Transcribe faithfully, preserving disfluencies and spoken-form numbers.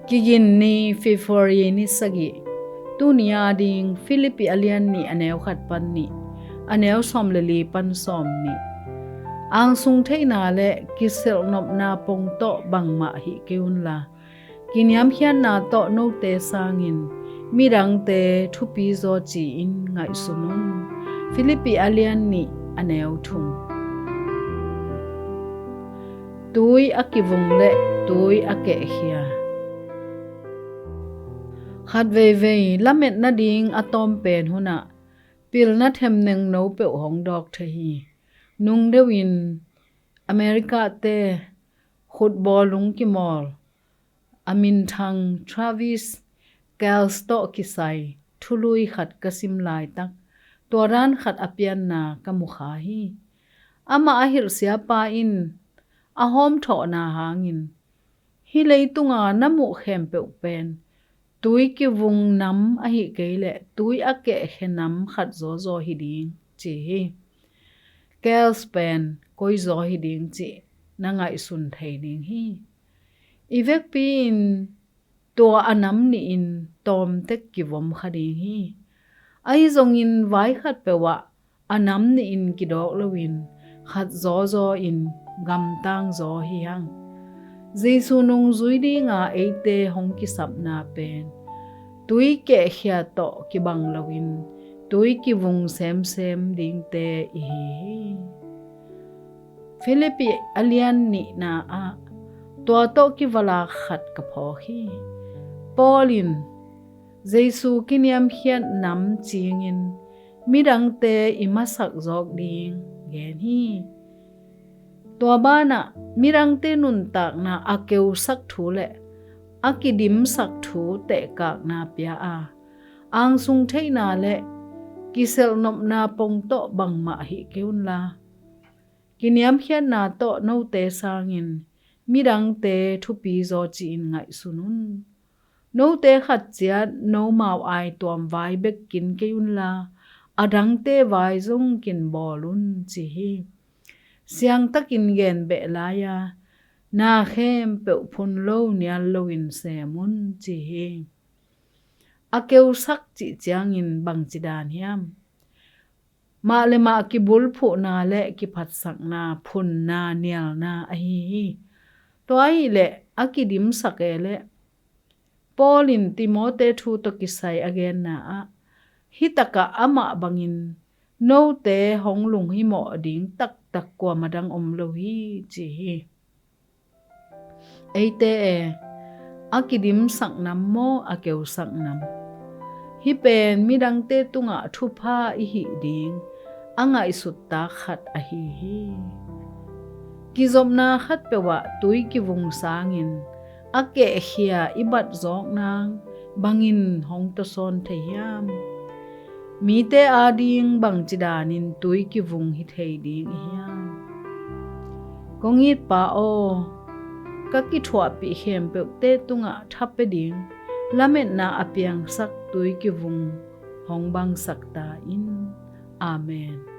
Kigin ni, February ni sagih. Tuni a ding Philippi a lian nih, a neu khat pan nih, a neu sawm le li pan sawm nih. Angsung theihna le kiselhnopna pong tawh bangmah hih kei unla, kiniamkhiatna tawh note sangin midangte thupi zaw ci-in ngaihsun un. Philippi a lian nih, a neu thum. Tui a kivung le tui a kehkhia. Khat veivei lametna ding a tawm pen hunah pilna themneng no peuh hong dawk thei hi. Nung deuhin America-te khutbawl lungkimawl a minthang Travis Kelce tawh kisai thului khat ka sim laitak, tua dan khat a pianna ka mu kha hi. Amah a hilh siapa in a hawmthawhna hangin, "Hih leitunga na muh khempeuh pen tui kivung nam ahi kei leh tui a kehkhia nam khat zawzaw hi ding," ci hi. Kelce pen koi zaw hi ding cih na ngaihsun thei ding hi. I vekpi-in tua a nam nihin tawmtek kivom kha ding hi. Ahi zongin vai khat peuh ah a nam nihin kidawk loin khat zawzaw in gamtang zaw hi hang. Jesu nungzui dinga eite hong kisapna pen tui kehkhia tawh kibang loin tui kivung semsem dingte i hi hi. Philippi a lian nihna ah tua tawh kivalak khat ka phawk hi. Paul in Jesu kiniamkhiat nam cingin midangte i masak zawk ding gen hi. Tua banah midangte nuntakna a keusak thu le a kidimsak thu tehkakna pia a, angsung theihna le kiselhnopna pong tawh bangmah hih kei unla, kiniamkhiatna tawh note sangin midangte thupi zaw ci-in ngaihsun un. Note khat ciat nomau aituam vai bek kin kei unla, a dangte vai zong kin bawl un ci hi. Siangtakin gen beh lai-a, na khempeuh phun lo nial loin sem un ci hi. A keusak cih ciangin bangci dan hiam? Mah le mah kibulphuhna le kiphatsakna phunna nialna ahi hi. Tua ahih leh a kidimsak e leh, Paul in Timote thu tawh kisai a genna ah, hitakah amah bangin note hong lunghimawh ding taktak kuamah dang om lo hi ci hi. Eite e, a kidimsak nam maw, a keusak nam? Hih pen midangte tungah thupha i hih ding a ngaihsuttak khat ahi hi. Kizopna khatpeuh ah tui kivung sangin a kehkhia i bat zawk nang bangin hong tawsawn thei hiam? Mite ading bangci danin tui kivung hi thei ding i hiam? Kong it Pa aw, ka kithuahpih khempeuhte tungah thapia ding lametna a piangsak tui kivung hong bangsak ta in. Amen.